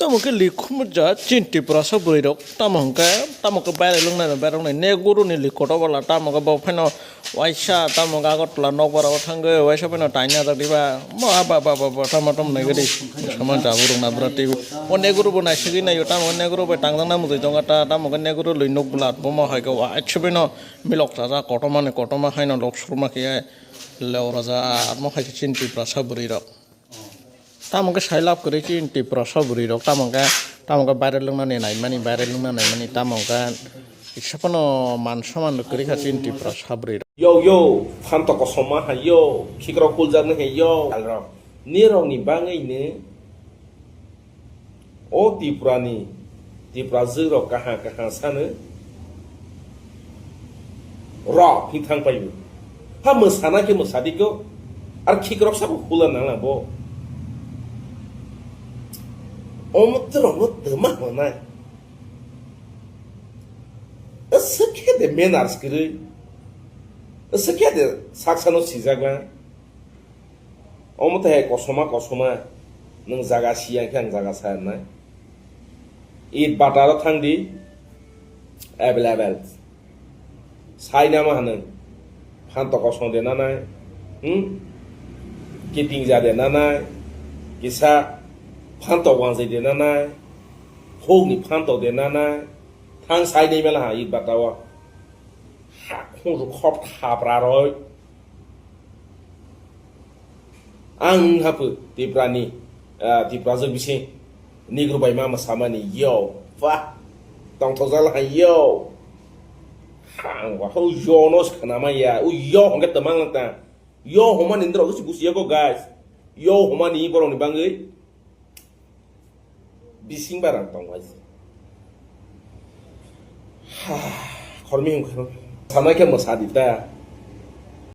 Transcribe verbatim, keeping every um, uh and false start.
Tamo khe likhumjak chini Tiprasa bwrwi rok, tamo hwnkhe, tamo khe bairok lwngnaino bairok nai neguru ni likot o bwla, tamo khe bo phano waisa, tamo khe Agartala nokbar o thangwi waisa phano taina jak diba, mo aba ba ba ba tamo tamo nai gadi. Sama jabu rok na bwra twi o neguru bo naisingwi naio, tamo khe neguru bai tangjak na mujui tongo ta, tamo khe neguru lwi nuk bwla, bo mo hai khe waisa phano milok chajak, kotorma ni kotorma haino lok surma khe leo raja, mo hai khe chini Tiprasa bwrwi rok. Tamo khe sai lab kwrwi chini Tiprasa bwrwi rok, tamo khe, tamo khe bairok lwngna naimani, bairok lwngna naimani, tamo khe kisa phano man soman kwrwi kha chini Tiprasa bwrwi rok. Yo, yo, phanto kosom ma hai yo, khikrok kuljak nw hai yo. Alrok, nirok ni bangwi nw o Tripura ni Tiprajwk rok kaha kaha sano rok hi thang paio. Ha mwsana khe mwsadi kho, ar khikrok sabo hula nang nang bo. Omo toro mo tama honai. Aswk khe de manners kwrwi. Aswk khe de saksano sijak na. Omo tei hai kosoma kosoma, nwng jaga siya khe ang jaga saya nai. It bataro thang di, available. Sai nama hanung, phanto kosong de nanai, hmm? Kiting ja de nanai, kisa phanto wangjai de nanai, hokni phanto de nanai, thang sai nai mela ha it batao. Ha, khung rok khop thapra roi. Ang hapu Tiprani, ah, Tiprajwk bising Negro bai mama samani yo, wah, tongthokjak lai yo. Ang wah, o yo no se khana ma ya, o yo hongke tamang lang ta. Yo homani ndro gusi gusi yako guys. Yo homani borok ni bangwi. Bising barang tong waise. Ha, khormi hwn khormi. Sanai khe mwsa di ta.